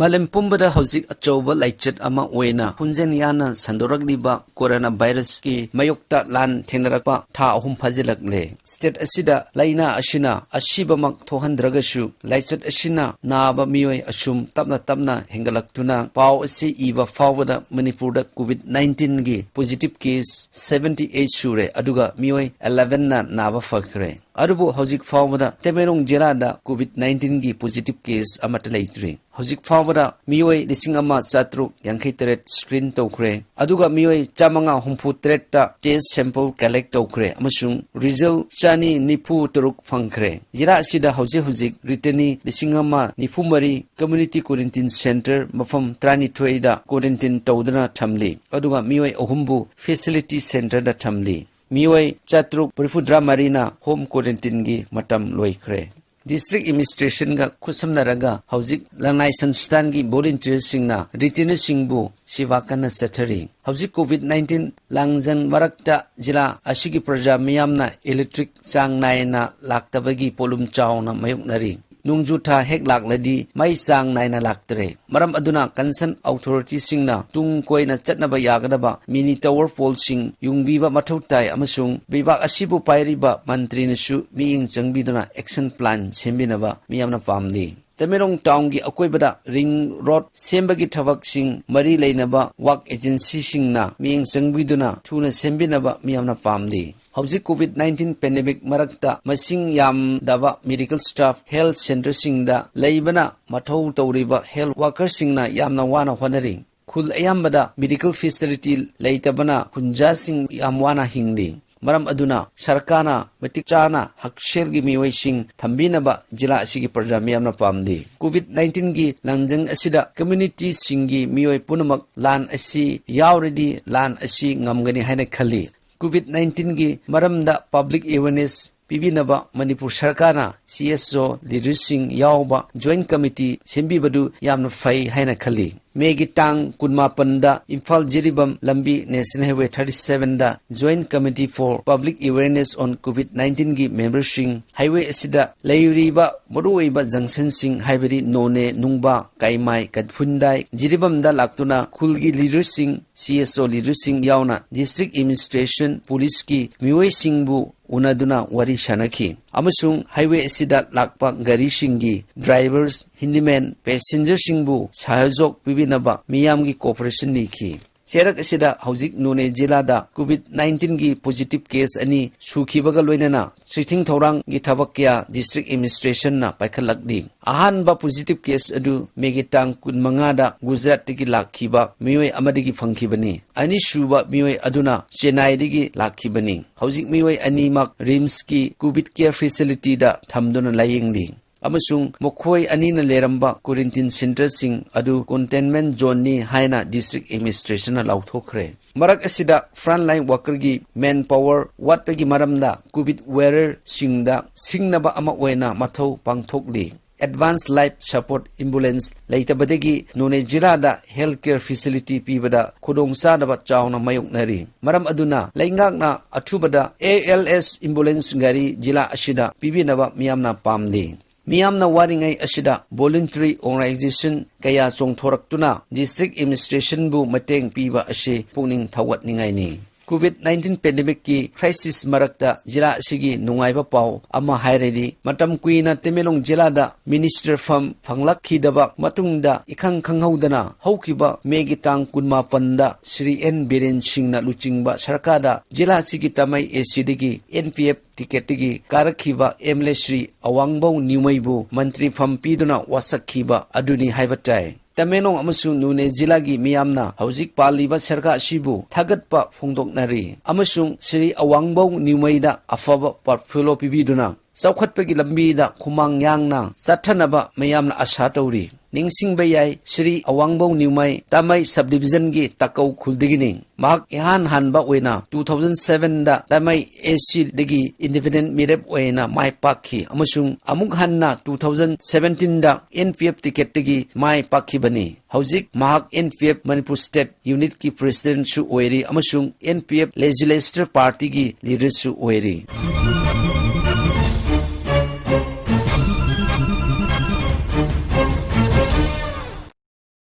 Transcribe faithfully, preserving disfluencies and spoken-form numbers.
ꯃꯥꯂꯦꯝ ꯄꯨꯝꯕꯗ ꯍꯧꯖꯤꯛ ꯑꯆꯧꯕ ꯂꯥꯏꯆꯠ ꯑꯃ ꯑꯣꯏꯅ ꯈꯣꯟꯖꯦꯜ ꯌꯥꯅ ꯁꯟꯗꯣꯔꯛꯂꯤꯕ ꯀꯣꯔꯣꯅꯥ ꯚꯥꯏꯔꯁꯀꯤ ꯃꯥꯌꯣꯛꯇ ꯂꯥꯟ ꯊꯦꯡꯅꯔꯛꯄ ꯊꯥ ꯑꯍꯨꯝ ꯐꯥꯖꯤꯜꯂꯛꯂꯦ꯫ ꯁ꯭ꯇꯦꯠ ꯑꯁꯤꯗ ꯂꯥꯏꯅꯥ ꯑꯁꯤꯅ ꯑꯁꯤꯕꯃꯛ ꯊꯣꯛꯍꯟꯗ꯭ꯔꯒꯁꯨ, ꯂꯥꯏꯆꯠ ꯑꯁꯤꯅ ꯅꯥꯕ ꯃꯤꯑꯣꯏ ꯑꯁꯨꯝ ꯇꯞꯅ ꯇꯞꯅ ꯍꯦꯟꯒꯠꯂꯛꯇꯨꯅ ꯄꯥꯎ ꯑꯁꯤ ꯏꯕ ꯐꯥꯎꯕꯗ ꯃꯅꯤꯄꯨꯔꯗ ꯀꯣꯚꯤꯗ ꯅꯥꯏꯟꯇꯤꯟꯒꯤ ꯄꯣꯖꯤꯇꯤꯚ ꯀꯦꯁ ꯁꯚꯦꯟꯇꯤ ꯑꯩꯠ ꯁꯨꯔꯦ, ꯑꯗꯨꯒ ꯃꯤꯑꯣꯏ ꯑꯦꯂꯦꯚꯦꯟꯅ ꯅꯥꯕ ꯐꯈ꯭ꯔꯦ꯫ ꯑꯗꯨꯕꯨ ꯍꯧꯖꯤꯛ ꯐꯥꯎꯕꯗ ꯇꯃꯦꯡꯂꯣꯡ ꯖꯤꯂꯥꯗ ꯀꯣꯚꯤꯗ ꯅꯥꯏꯟꯇꯤꯟꯒꯤ ꯄꯣꯖꯤꯇꯤꯚ ꯀꯦꯁ ꯑꯃꯠꯇ ꯂꯩꯇ꯭ꯔꯤ꯫ ꯍꯧꯖꯤꯛ ꯐꯥꯎꯕꯗ ꯃꯤꯑꯣꯏ ꯂꯤꯁꯤꯡ ꯑꯃ ꯆꯥꯇ꯭ꯔꯨꯛ ꯌꯥꯡꯈꯩ ꯇꯔꯦꯠ ꯁ꯭ꯀ꯭ꯔꯤꯟ ꯇꯧꯈ꯭ꯔꯦ, ꯑꯗꯨꯒ ꯃꯤꯑꯣꯏ ꯆꯥꯃꯉꯥ ꯍꯨꯝꯐꯨ ꯇꯔꯦꯠꯇ ꯇꯦꯁ ꯁꯦꯝꯄꯜ ꯀꯂꯦꯛ ꯇꯧꯈ꯭ꯔꯦ, ꯑꯃꯁꯨꯡ ꯔꯤꯖꯜ ꯆꯅꯤ ꯅꯤꯐꯨ ꯇꯔꯨꯛ ꯐꯪꯈ꯭ꯔꯦ꯫ ꯖꯤꯂꯥ ꯑꯁꯤꯗ ꯍꯧꯖꯤꯛ ꯍꯧꯖꯤꯛ ꯔꯤꯇꯔꯅꯤ ꯂꯤꯁꯤꯡ ꯑꯃ ꯅꯤꯐꯨ ꯃꯔꯤ ꯀꯝꯃ꯭ꯌꯨꯅꯤꯇꯤ ꯀ꯭ꯋꯥꯔꯦꯟꯇꯤꯟ ꯁꯦꯟꯇꯔ ꯃꯐꯝ ꯇꯔꯥꯅꯤꯊꯣꯏꯗ ꯀ꯭ꯋꯥꯔꯦꯟꯇꯤꯟ ꯇꯧꯗꯨꯅ ꯊꯝꯂꯤ, ꯑꯗꯨꯒ ꯃꯤꯑꯣꯏ ꯑꯍꯨꯝꯕꯨ ꯐꯦꯁꯤꯂꯤꯇꯤ ꯁꯦꯟꯇꯔꯗ ꯊꯝꯂꯤ꯫ ꯃꯤꯑꯣꯏ ꯆꯥꯇ꯭ꯔꯨꯛ ꯃꯔꯤꯐꯨꯇꯔꯥ ꯃꯔꯤꯅ ꯍꯣꯝ ꯀ꯭ꯋꯥꯔꯦꯟꯇꯤꯟꯒꯤ ꯃꯇꯝ ꯂꯣꯏꯈ꯭ꯔꯦ꯫ ꯗꯤꯁꯇ꯭ꯔꯤꯛ ꯑꯦꯗꯃꯤꯅꯤꯁꯇ꯭ꯔꯦꯁꯟꯒ ꯈꯨꯠꯁꯝꯅꯔꯒ ꯍꯧꯖꯤꯛ ꯂꯅꯥꯏ ꯁꯪꯁꯊꯥꯟꯒꯤ ꯚꯣꯂꯨꯟꯇꯤꯌꯔꯁꯤꯡꯅ ꯔꯤꯇꯔꯅꯤꯁꯤꯡꯕꯨ ꯁꯦꯕꯥ ꯀꯟꯅ ꯆꯠꯊꯔꯤ꯫ ꯍꯧꯖꯤꯛ ꯀꯣꯚꯤꯗ ꯅꯥꯏꯟꯇꯤꯟ ꯂꯥꯡꯖꯪ ꯃꯔꯛꯇ ꯖꯤꯂꯥ ꯑꯁꯤꯒꯤ ꯄ꯭ꯔꯖꯥ ꯃꯤꯌꯥꯝꯅ ꯏꯂꯦꯛꯇ꯭ꯔꯤꯛ ꯆꯥꯡ ꯅꯥꯏꯅ ꯂꯥꯛꯇꯕꯒꯤ ꯄꯣꯠꯂꯨꯝ ꯆꯥꯎꯅ ꯃꯥꯌꯣꯛꯅꯔꯤ꯫ ꯅꯣꯡꯖꯨ ꯊꯥ ꯍꯦꯛ ꯂꯥꯛꯂꯗꯤ ꯃꯩ ꯆꯥꯡ ꯅꯥꯏꯅ ꯂꯥꯛꯇ꯭ꯔꯦ꯫ ꯃꯔꯝ ꯑꯗꯨꯅ ꯀꯟꯁꯔꯟ ꯑꯣꯊꯣꯔꯤꯇꯤꯁꯤꯡꯅ ꯇꯨꯡ ꯀꯣꯏꯅ ꯆꯠꯅꯕ ꯌꯥꯒꯗꯕ ꯃꯤꯅꯤ ꯇꯋꯔ ꯄꯣꯜꯁꯤꯡ ꯌꯨꯡꯕꯤꯕ ꯃꯊꯧ ꯇꯥꯏ, ꯑꯃꯁꯨꯡ ꯂꯩꯕꯥꯛ ꯑꯁꯤꯕꯨ ꯄꯥꯏꯔꯤꯕ ꯃꯟꯇ꯭ꯔꯤꯅꯁꯨ ꯃꯤꯠꯌꯦꯡ ꯆꯪꯕꯤꯗꯨꯅ ꯑꯦꯛꯁꯟ ꯄ꯭ꯂꯥꯟ ꯁꯦꯝꯕꯤꯅꯕ ꯃꯤꯌꯥꯝꯅ ꯄꯥꯝꯂꯤ꯫ ꯇꯃꯦꯡꯂꯣꯡ ꯇꯥꯎꯟꯒꯤ ꯑꯀꯣꯏꯕꯗ ꯔꯤꯡ ꯔꯣꯗ ꯁꯦꯝꯕꯒꯤ ꯊꯕꯛꯁꯤꯡ ꯃꯔꯤ ꯂꯩꯅꯕ ꯋꯥꯛ ꯑꯦꯖꯦꯟꯁꯤꯁꯤꯡꯅ ꯃꯤꯠꯌꯦꯡ ꯆꯪꯕꯤꯗꯨꯅ ꯊꯨꯅ ꯁꯦꯝꯕꯤꯅꯕ ꯃꯤꯌꯥꯝꯅ ꯄꯥꯝꯂꯤ꯫ ꯍꯧꯖꯤꯛ ꯀꯣꯚꯤꯗ ꯅꯥꯏꯟꯇꯤꯟ ꯄꯦꯟꯗꯦꯃꯤꯛ ꯃꯔꯛꯇ ꯃꯁꯤꯡ ꯌꯥꯝꯗꯕ ꯃꯦꯗꯤꯀꯦꯜ ꯁ꯭ꯇꯥꯐ ꯍꯦꯜꯊ ꯁꯦꯟꯇꯔꯁꯤꯡꯗ ꯂꯩꯕꯅ ꯃꯊꯧ ꯇꯧꯔꯤꯕ ꯍꯦꯜꯊ ꯋꯥꯀꯔꯁꯤꯡꯅ ꯌꯥꯝꯅ ꯋꯥꯅ ꯍꯣꯠꯅꯔꯤ꯫ ꯈꯨꯜ ꯑꯌꯥꯝꯕꯗ ꯃꯦꯗꯤꯀꯦꯜ ꯐꯦꯁꯤꯂꯤꯇꯤ ꯂꯩꯇꯕꯅ ꯈꯨꯟꯖꯥꯁꯤꯡ ꯌꯥꯝ ꯋꯥꯅ ꯍꯤꯡꯂꯤ꯫ ꯃꯔꯝ ꯑꯗꯨꯅ ꯁꯔꯀꯥꯔꯅ ꯃꯇꯤꯛ ꯆꯥꯅ ꯍꯛꯁꯦꯜꯒꯤ ꯃꯤꯑꯣꯏꯁꯤꯡ ꯊꯝꯕꯤꯅꯕ ꯖꯤꯂꯥ ꯑꯁꯤꯒꯤ ꯄ꯭ꯔꯖꯥ ꯃꯤꯌꯥꯝꯅ ꯄꯥꯝꯂꯤ꯫ ꯀꯣꯚꯤꯗ ꯅꯥꯏꯟꯇꯤꯟꯒꯤ ꯂꯥꯡꯖꯪ ꯑꯁꯤꯗ ꯀꯝꯃ꯭ꯌꯨꯅꯤꯇꯤꯁꯤꯡꯒꯤ ꯃꯤꯑꯣꯏ ꯄꯨꯝꯅꯃꯛ ꯂꯥꯟ ꯑꯁꯤ ꯌꯥꯎꯔꯗꯤ ꯂꯥꯟ ꯑꯁꯤ ꯉꯝꯒꯅꯤ ꯍꯥꯏꯅ ꯈꯜꯂꯤ꯫ ꯀꯣꯚꯤꯗ ꯅꯥꯏꯟꯇꯤꯟꯒꯤ ꯃꯔꯝꯗ ꯄꯕ꯭ꯂꯤꯛ ꯑꯦꯋꯦꯔꯅꯦꯁ ꯄꯤꯕꯤꯅꯕ ꯃꯅꯤꯄꯨꯔ ꯁꯔꯀꯥꯔꯅ ꯁꯤ ꯑꯦꯁ ꯑꯣ ꯂꯤꯗꯔꯁꯤꯡ ꯌꯥꯎꯕ ꯖꯣꯏꯟꯠ ꯀꯃꯤꯇꯤ ꯁꯦꯝꯕꯤꯕꯗꯨ ꯌꯥꯝꯅ ꯐꯩ ꯍꯥꯏꯅ ꯈꯜꯂꯤ꯫ ꯃꯦꯒꯤ ꯇꯥꯡ ꯀꯨꯟꯃꯥꯄꯟꯗ ꯏꯝꯐꯥꯜ ꯖꯤꯔꯤꯕꯥꯝ ꯂꯝꯕꯤ National Highway thirty seven the Joint Committee for Public Awareness on COVID nineteen ꯒꯤ member ꯁꯤꯡ highway ꯑꯁꯤꯗ ꯂꯩꯔꯤꯕ ꯃꯔꯨꯑꯣꯏꯕ junction ꯁꯤꯡ ꯍꯥꯏꯕꯗꯤ ꯅꯣꯅꯦ, ꯅꯨꯡꯕꯥ, ꯀꯥꯏꯃꯥꯏ, ꯀꯠꯐꯨꯟꯗꯥꯏ, ꯖꯤꯔꯤꯕꯥꯝꯗ ꯂꯥꯛꯇꯨꯅ ꯈꯨꯜꯒꯤ leader ꯁꯤꯡ, C S O leader ꯁꯤꯡ ꯌꯥꯎꯅ district administration, police ꯀꯤ ꯃꯤꯑꯣꯏꯁꯤꯡꯕꯨ ꯎꯅꯗꯨꯅ ꯋꯥꯔꯤ ꯁꯥꯅꯈꯤ ꯑꯃꯁꯨꯡ highway ꯑꯁꯤꯗ ꯂꯥꯛꯄ ꯒꯥꯔꯤꯁꯤꯡꯒꯤ drivers, handyman, passenger ꯁꯤꯡꯕꯨ ꯁꯍꯌꯣꯒ ꯄꯤꯕꯤꯅꯕ ꯃꯤꯌꯥꯝꯒꯤ cooperation ꯅꯤꯈꯤ꯫ ꯆꯩꯔꯛ ꯑꯁꯤꯗ ꯍꯧꯖꯤꯛ ꯅꯣꯅꯦ ꯖꯤꯂꯥꯗ COVID nineteen ꯒꯤ positive case ꯑꯅꯤ ꯁꯨꯈꯤꯕꯒ ꯂꯣꯏꯅꯅ ꯆꯦꯛꯁꯤꯟ ꯊꯧꯔꯥꯡꯒꯤ ꯊꯕꯛ ꯀꯌꯥ district administration ꯅ ꯄꯥꯏꯈꯠꯂꯛꯂꯤ꯫ ꯑꯍꯥꯟꯕ positive case ꯑꯗꯨ ꯃꯦꯒꯤ ꯇꯥꯡ ꯀꯨꯟꯃꯉꯥꯗ ꯒꯨꯖꯔꯥꯠꯇꯒꯤ ꯂꯥꯛꯈꯤꯕ ꯃꯤꯑꯣꯏ ꯑꯃꯗꯒꯤ ꯐꯪꯈꯤꯕꯅꯤ꯫ ꯑꯅꯤꯁꯨꯕ ꯃꯤꯑꯣꯏ ꯑꯗꯨꯅ ꯆꯦꯟꯅꯥꯏꯗꯒꯤ ꯂꯥꯛꯈꯤꯕꯅꯤ꯫ ꯍꯧꯖꯤꯛ ꯃꯤꯑꯣꯏ ꯑꯅꯤꯃꯛ RIMS ꯀꯤ COVID care facility ꯗ ꯊꯝꯗꯨꯅ ꯂꯥꯌꯦꯡꯂꯤ ꯑꯃꯁꯨꯡ ꯃꯈꯣꯏ ꯑꯅꯤꯅ ꯂꯩꯔꯝꯕ quarantine centre ꯁꯤꯡ ꯑꯗꯨ containment zone ꯅꯤ ꯍꯥꯏꯅ district administration ꯅ ꯂꯥꯎꯊꯣꯛꯈ꯭ꯔꯦ꯫ ꯃꯔꯛ ꯑꯁꯤꯗ frontline worker ꯒꯤ manpower ꯋꯥꯠꯄꯒꯤ ꯃꯔꯝꯗ COVID warrior ꯁꯤꯡꯗ ꯁꯤꯡꯅꯕ ꯑꯃ ꯑꯣꯏꯅ ꯃꯊꯧ ꯄꯥꯡꯊꯣꯛꯂꯤ꯫ Advance life support ambulance ꯂꯩꯇꯕꯗꯒꯤ ꯅꯣꯅꯦ ꯖꯤꯂꯥꯗ health care facility ꯄꯤꯕꯗ ꯈꯨꯗꯣꯡꯆꯥꯗꯕ ꯆꯥꯎꯅ ꯃꯥꯌꯣꯛꯅꯔꯤ꯫ ꯃꯔꯝ ꯑꯗꯨꯅ ꯂꯩꯉꯥꯛꯅ ꯑꯊꯨꯕꯗ ALS ambulance ꯒꯥꯔꯤ ꯖꯤꯂꯥ ꯑꯁꯤꯗ ꯄꯤꯕꯤꯅꯕ ꯃꯤꯌꯥꯝꯅ ꯄꯥꯝꯂꯤ꯫ ꯃꯤꯌꯥꯝꯅ ꯋꯥꯔꯤꯉꯩ ꯑꯁꯤꯗ voluntary organisation ꯀꯌꯥ ꯆꯣꯡꯊꯣꯔꯛꯇꯨꯅ district administration ꯕꯨ ꯃꯇꯦꯡ ꯄꯤꯕ ꯑꯁꯤ ꯄꯨꯛꯅꯤꯡ ꯊꯧꯒꯠꯅꯤꯡꯉꯥꯏꯅꯤ꯫ COVID nineteen pandemic ꯀꯤ crisis ꯃꯔꯛꯇ ꯖꯤꯂꯥ ꯑꯁꯤꯒꯤ ꯅꯨꯡꯉꯥꯏꯕ ꯄꯥꯎ ꯑꯃ ꯍꯥꯏꯔꯗꯤ, ꯃꯇꯝ ꯀꯨꯏꯅ ꯇꯃꯦꯡꯂꯣꯡ ꯖꯤꯂꯥꯗ minister ꯐꯝ ꯐꯪꯂꯛꯈꯤꯗꯕ ꯃꯇꯨꯡꯗ ꯏꯈꯪ ꯈꯪꯍꯧꯗꯅ ꯍꯧꯈꯤꯕ ꯃꯦꯒꯤ ꯇꯥꯡ ꯀꯨꯟꯃꯥꯄꯟꯗ ꯁ꯭ꯔꯤ ꯑꯦꯟ ꯕꯤꯔꯦꯟ ꯁꯤꯡꯅ ꯂꯨꯆꯤꯡꯕ ꯁꯔꯀꯥꯔꯗ ꯖꯤꯂꯥ ꯑꯁꯤꯒꯤ ꯇꯥꯃꯩ AC ꯗꯒꯤ NPF ticket ꯇꯒꯤ ꯀꯥꯔꯛꯈꯤꯕ MLA ꯁ꯭ꯔꯤ ꯑꯋꯥꯡꯕꯧ ꯅ꯭ꯌꯨꯃꯩꯕꯨ ꯃꯟꯇ꯭ꯔꯤ ꯐꯝ ꯄꯤꯗꯨꯅ ꯋꯥꯁꯛꯈꯤꯕ ꯑꯗꯨꯅꯤ ꯍꯥꯏꯕ ꯇꯥꯏ꯫ ꯇꯃꯦꯡꯂꯣꯡ ꯑꯃꯁꯨꯡ ꯅꯣꯅꯦ ꯖꯤꯂꯥꯒꯤ ꯃꯤꯌꯥꯝꯅ ꯍꯧꯖꯤꯛ ꯄꯥꯜꯂꯤꯕ ꯁꯔꯀꯥꯔ ꯑꯁꯤꯕꯨ ꯊꯥꯒꯠꯄ ꯐꯣꯡꯗꯣꯛꯅꯔꯤ ꯑꯃꯁꯨꯡ ꯁ꯭ꯔꯤ ꯑꯋꯥꯡꯕꯧ ꯅ꯭ꯌꯨꯃꯩꯗ ꯑꯐꯕ portfolio ꯄꯤꯕꯤꯗꯨꯅ ꯆꯥꯎꯈꯠꯄꯒꯤ ꯂꯝꯕꯤꯗ ꯈꯨꯃꯥꯡ ꯌꯥꯡꯅ ꯆꯠꯊꯅꯕ ꯃꯤꯌꯥꯝꯅ ꯑꯁꯥ ꯇꯧꯔꯤ꯫ ꯅꯤꯡꯁꯤꯡꯕ ꯌꯥꯏ, ꯁ꯭ꯔꯤ ꯑꯋꯥꯡꯕꯧ ꯅ꯭ꯌꯨꯃꯥꯏ ꯇꯥꯃꯩ ꯁꯕ ꯗꯤꯕꯤꯖꯟꯒꯤ ꯇꯥꯀꯧ ꯈꯨꯜꯗꯒꯤꯅꯤ꯫ ꯃꯍꯥꯛ ꯏꯍꯥꯟ ꯍꯥꯟꯕ ꯑꯣꯏꯅ two thousand seven ꯗ ꯇꯥꯃꯩ ꯑꯦꯁ ꯁꯤꯗꯒꯤ ꯏꯟꯗꯤꯄꯦꯟꯗꯦꯟꯠ ꯃꯤꯔꯦꯞ ꯑꯣꯏꯅ ꯃꯥꯏ ꯄꯥꯛꯈꯤ ꯑꯃꯁꯨꯡ ꯑꯃꯨꯛ ꯍꯟꯅ two thousand seventeen ꯗ N P F ꯇꯤꯀꯦꯠꯇꯒꯤ ꯃꯥꯏ ꯄꯥꯛꯈꯤꯕꯅꯤ꯫ ꯍꯧꯖꯤꯛ ꯃꯍꯥꯛ N P F Manipur state ꯌꯨꯅꯤꯠꯀꯤ ꯄ꯭ꯔꯦꯁꯤꯗꯦꯟꯠꯁꯨ ꯑꯣꯏꯔꯤ ꯑꯃꯁꯨꯡ N P F ꯂꯦꯖꯤꯁꯂꯦꯆꯔ ꯄꯥꯔꯇꯤꯒꯤ ꯂꯤꯗꯔꯁꯨ ꯑꯣꯏꯔꯤ꯫